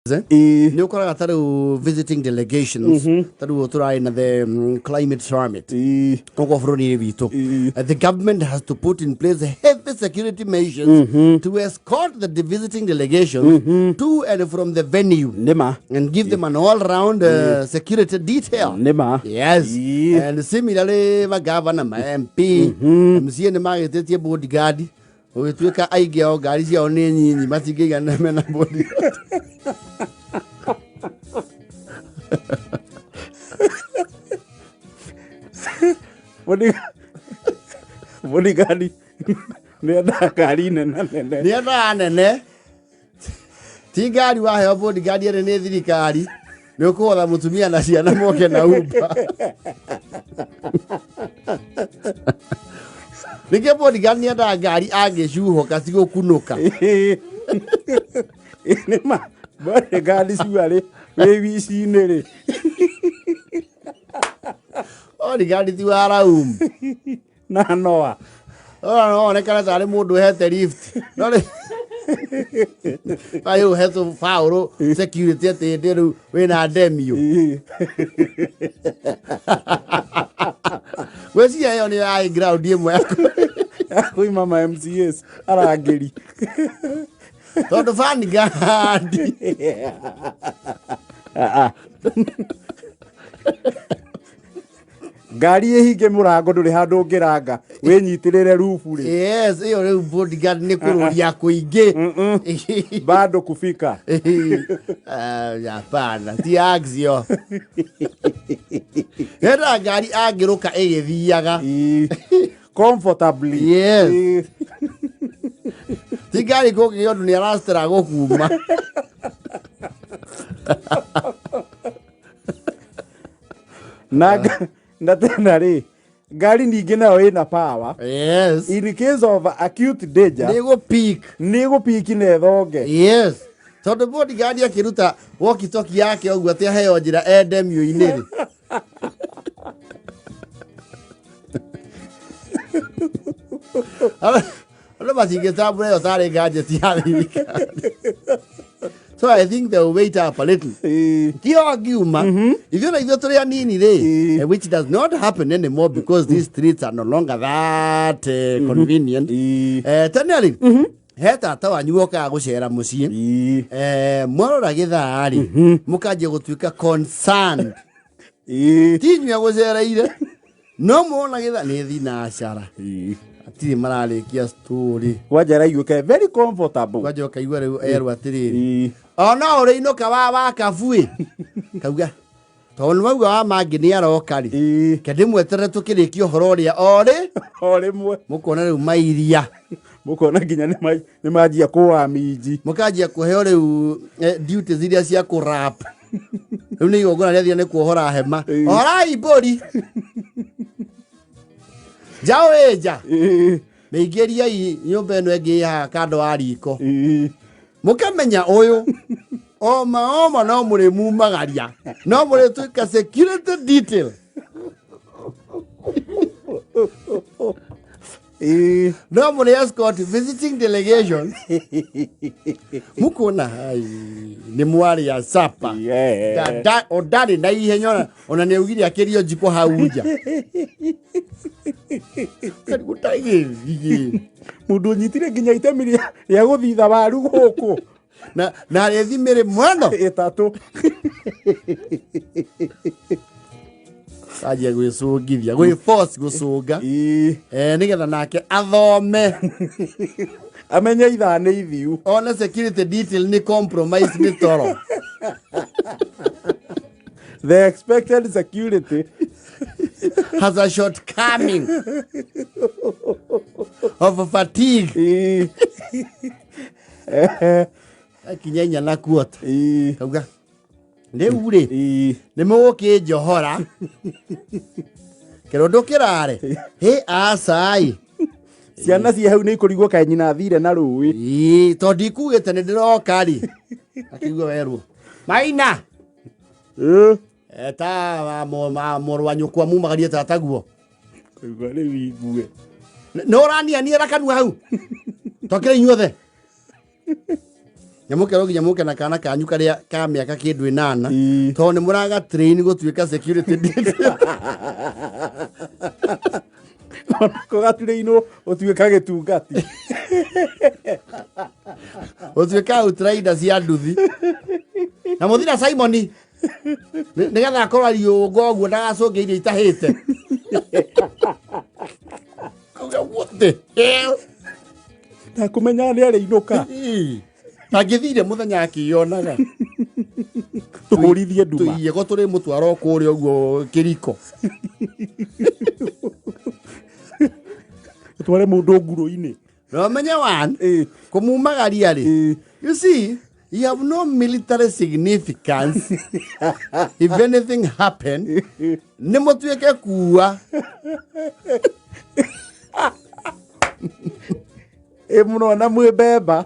Nä å koraga ta rä u visiting delegations, ta rä u tå rarä na the climate summit gũkũ bũrũri-inĩ witũ. The government has to put in place heavy security measures to escort the visiting delegations to and from the venue Nĩ ma. and give them an all-round security detail. Nĩ ma. Yes. And similarly, magavana, ma MP, MCA nĩ magĩtĩtie bodyguard. Gũgĩtuĩka aingĩ ao ngari ciao nĩ nyinyi, matingĩigana mena bodyguard. Bodyguard nĩ endaga ngari nene nene. Nĩ endaga nene. Ti ngari waheo bodyguard ĩrĩ nĩ thirikari. Nĩ ũkũgotha mũtumia na ciana moke na Uber. Ningĩ bodyguard nĩ endaga ngari angĩcuhũka cigũkunũka. Nĩ ma, bodyguard cuarĩ wĩ wici-inĩ rĩ. Bodyguard ti wa Raum. Na noa. Ora no onekane tarĩ mũndũ ũhete lift. No rĩ ayũ ũhetwo faũrũ security atĩ hĩndĩ rĩu wĩna ndemio. Gwĩciria ĩyo nĩyo yarĩ ground ĩmwe ya Kuima ma MCAs arangĩri. Tondũ vanguard. Ah, ah. Ngari ĩhinge mũrango, ndũrĩ handũ ũngĩranga wĩnyitĩrĩre rubu rĩ. Yes, ĩyo rĩu bodyguard nĩ kũrũria kũingĩ. Bado kufika. Ah, hapana, ti axio hena ngari angĩrũka ĩgĩthiaga. Comfortably. Yes. Ti ngari kũngĩgĩa ũndũ nĩ aracitera gũkuma. Na tena rĩ, ngari ningĩ nayo ĩna power in case of acute danger. Nĩ gũpik. Nĩ gũpiki na ĩthonge. Yes, tondũ bodyguard akĩruta walkie talkie yake ũguo atĩ aheo njĩra endemio-inĩ rĩ. Andũ matingĩtambũra ĩyo tarĩ gadget ya thirikari, so I think they will wait up a little. Tio angiuma ithuĩ na ithuĩ tũrĩ anini rĩ, which does not happen anymore because these streets are no longer that convenient. Tene rĩ, he tata wanyu wokaga gũcera mũciĩ. Mwarora gĩthaa rĩ, mũkanjia gũtuĩka concerned. Ti inyuĩ agũcereire, no mwona gĩthaa nĩ thinacara, hatirĩ mararĩkia story. Kwanja araiguĩka very comfortable. Kwanja ũkaigua rĩu erwo atĩrĩrĩ, ona ũrĩinũka wa kabuĩ kauga tondũ nĩ wauga wa mangĩ nĩ aroka rĩ, ke ndĩmweterere tũkĩrĩkia ũhoro ũrĩa o rĩ. O rĩmwe. Mũkona rĩu mairia. Mũkona nginya nĩ manjia kũwa minji. Mũkanjia kũheo rĩu duties iria cia kũrap. Rĩu nĩ igongona rĩathira, nĩ kuohora hema. Orai mbũri njaũ ĩnja, mĩingĩriei nyũmba ĩno ĩngĩ ĩ haha kando wa riko. Mũkamenya ũyũ oma oma no mũrĩmumagaria, no mũrĩtuĩka security detail, no mũrĩ escort visiting delegation. Mũkuona hai nĩ mwarĩa sapa. O ndarĩ na ihenya, ona nĩ augire akĩrio njiko hau nja. Karigũ tagĩthiĩ. Mũndũ ũnyitire nginya itemi rĩa gũthitha waru gũkũ. Na rĩthi mĩrĩ mweno. Ĩtatũ. Anjia gwĩcũngithia, gwĩ force gũcũnga, nĩgetha nake athome. Amenye ithaa nĩ ithiu. One security detail nĩ compromise nĩ toro. The expected security has a shortcoming of fatigue. Akinya inya na kuota. Kauga rĩu rĩ, nĩ mũgũkĩnjohora kĩrũndũ kĩrare hĩ acai. Ciana cia hau nĩ ikũrigwo kaĩ nyina athire na rũĩ. Ĩĩ, tondũ ndikugĩte nĩ ndĩroka rĩ, akĩigua werwo maina. Eta mũrũ wa nyũkwa mumagarie tataguo. Kũigua rĩu igue. Nĩ ũranianiĩra kanua hau tokĩra inyuothe. Na mũkerwo nginya mũke na kana kanyu karĩa ka mĩaka kĩndũ 8, tondũ nĩ mũraga train gũtuĩka security detail. Onako gaturĩinwo gũtuĩka gĩtungati. Gũtuĩka outrider cia nduthi na mũthira Simoni, nĩgetha akorwo ariũnga ũguo ndagacũnge irio itahĩte. Kuga, "What the hell?" Ndakũmenya nĩ arĩinũka. Ĩĩ. Angĩthire mũthenya akĩyonaga. Tũhũrithie nduma. Tũiyego tũrĩ mũtwaro kũrĩa ũguo kĩriko. Tũtware mũndũ nguro-inĩ. Na ũmenye one, kũmumagaria rĩ, you see, you have no military significance. If anything happen, nĩ mũtuĩke kuua. Ĩ mũno na mwĩ mbemba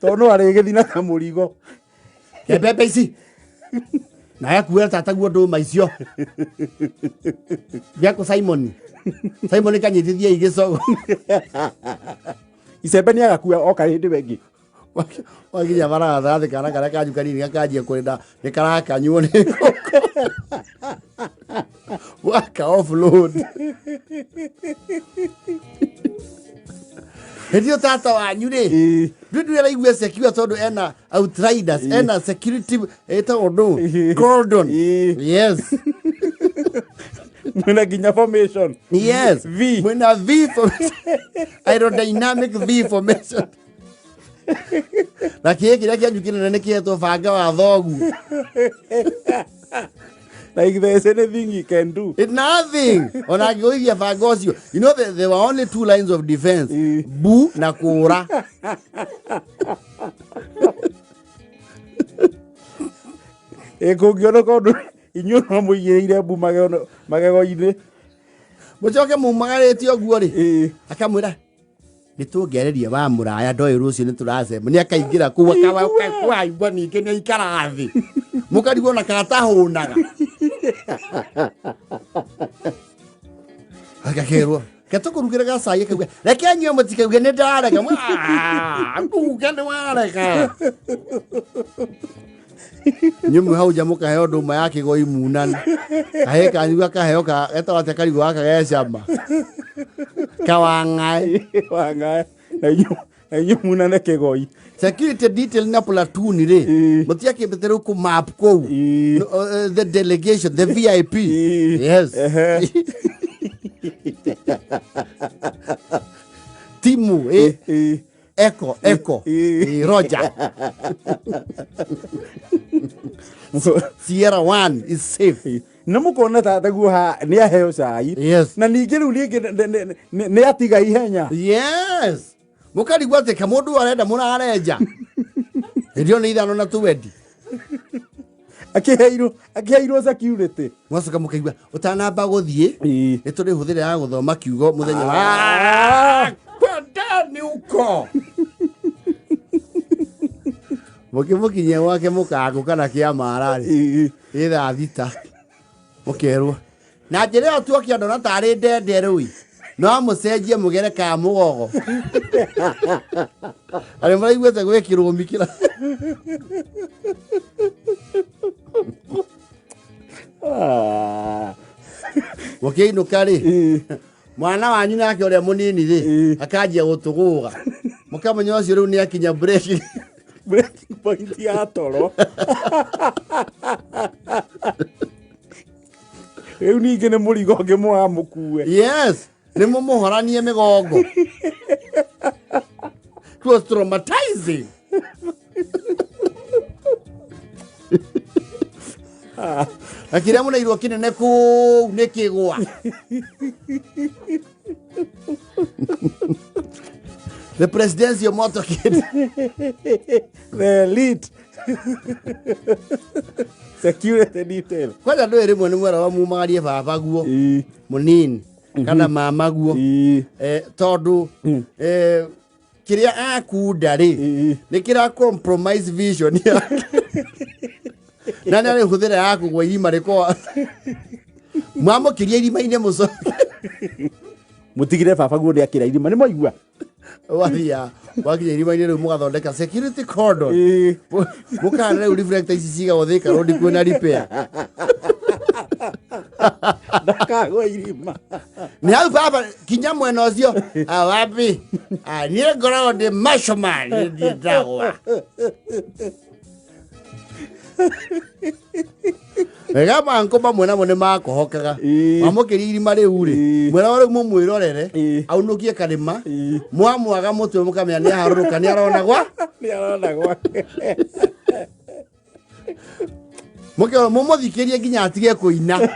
tondũ no arĩgĩthi na kamũrigo. Ke mbembe ici na ekuĩra tataguo ndũma icio gĩakũ. Simon, Simon, kanyitithie igĩcogo. Icembe nĩ agakua oka hĩndĩ wengĩ. Wakinya baratha kana karĩa kanyu kanini gakanjia kũrĩra nĩ karakanyuo nĩ ngũkũ waka offload. Hĩndĩ ĩyo tata wanyu rĩ, ndũ araigua secure tondũ ena outriders, ena security ĩtagwo ndũ, cordon. Yes. Mwĩna nginya formation. Yes. V. Mwĩna V formation, aerodynamic V formation, na kĩĩ kĩrĩa kĩanyu kĩnene nĩ kĩetwo banga wa thoguo. Like there's anything you can do. It nothing. Ona angĩgũithia banga ũcio, there were only two lines of defense, bu na kũra. Ĩ kũngĩoneka ũndũ inyuĩ no mũigĩrĩire mbu magego-inĩ. Mũcoke mumagarĩte ũguo rĩ, akamwĩra nĩ tũngereria wa mũraya ndoĩ rũciũ nĩ tũracemania. Akaingĩra kũu akawaigua ningĩ nĩ aikara thĩ mũkarigwo na katahũnaga agakerwo ketũkũrugĩre gacai, akauga reke nyue mũtikauge nĩ ndarega. Uge nĩ warega nyumwe hau nja mũkaheo ndũma ya kĩgoi munani, kahĩ kanyu gakaheo getagwo atĩa karigũ gaka gecama kawang'aĩ. Wang'ae na inyuĩ munane kĩgoi. Security detail na platoon rĩ, mũtiakĩmbĩte rĩu kũ map kũu. No, the delegation, the VIP. Yes. Timu eh? Echo, echo. Roger Sierra 1 is safe. Na mũkona tataguo ha nĩ aheo cai. Yes. Na ningĩ rĩu rĩngĩ nĩ atiga ihenya. Yes, mũkarigwo atĩ kamũndũ arenda mũrarenja hĩndĩ ĩyo nĩ 5 na 20. Akĩheirwo security. Mwacoka mũkaigua ũtanamba gũthiĩ nĩ tũrĩ hũthĩra ya gũthoma kiugo mũthenya wa kwenda nĩ uko mũkĩmũkinyia gwake mũkangũ kana kĩa mararĩ ĩ thaa 6, mũkerwo na njĩra ĩyo tuokia ndona tarĩ ndende rũi no mũcenjie mũgere ka mũgogo arĩ mũraiguĩte gwĩ kĩrũmi kĩra. Mũkĩinũka rĩ, mwana wanyu nake ũrĩa mũnini rĩ, akanjia gũtũgũga, mũkamenya ũcio rĩu nĩ akinya break. Breaking point ya toro rĩu ningĩ nĩ mũrigo ũngĩ mũramũkue. Yes, nĩ mũmũhoranie mĩgongo. It was traumatizing. Na kĩrĩa mũnairwo kĩnene kũu nĩ kĩgwa. The presidential motorcade. The elite security detail. Kwanja ndũĩ rĩmwe nĩ mwera wa mumagarie baba guo mũnini kana mama guo, tondũ kĩrĩa akunda rĩ, nĩ kĩra compromise vision yake na nĩ arĩ hũthĩra ya kũgwa irima rĩkorwo mwamũkĩria irima-inĩ mũcoke. Mũtigire baba guo nĩ akĩra irima nĩ mwaigua. Wathia Mwakinya irima-inĩ rĩu mũgathondeka security cordon. Mũkana rĩu reflector ici cigagwo Thika Road kwĩna repair. Ndakagwe irima. Nĩ hau baba kinya mwena ũcio. Ah, wapi? Ah, niĩ ngoragwo ndĩ macho man, niĩ ndirĩ ndagwa. Wega manko mamwe namo nĩ makũhokaga. Wamũkĩria irima rĩu rĩ, mwĩrago rĩu mũmwĩrorere, aunũkie karĩma, mwamwaga mũtwe mũkamenya nĩ aharũrũka nĩ arona gwa. Nĩ arona gwake. Mũke mũmũthikĩrie nginya atige kũina.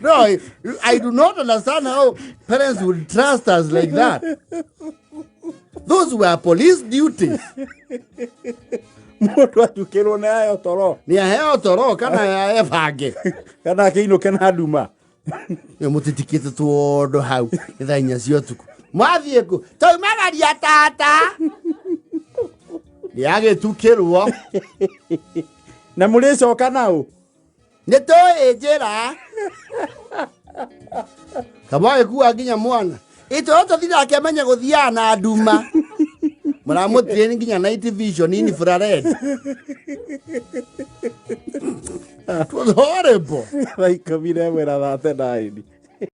No, I do not understand how parents would trust us like that. Those were police duties. Mũndũ atukĩrwo nĩ ayo toro. Nĩ aheo toro kana ebange. Kana akĩinũke na nduma. Nĩ mũtitikĩte tuondo hau nĩ thaa 4 cia ũtukũ. Mwathiĩ kũ? Taumagaria tata. Nĩ agĩtukĩrwo. Na mũrĩcoka naũ? Nĩ tũĩ njĩra. Kaba agĩkua nginya mwana. Itũra tũthiĩ nake amenye gũthiaga na nduma. Mũramũtrain nginya night vision infrared. It was horrible. Thaa 11 na 39.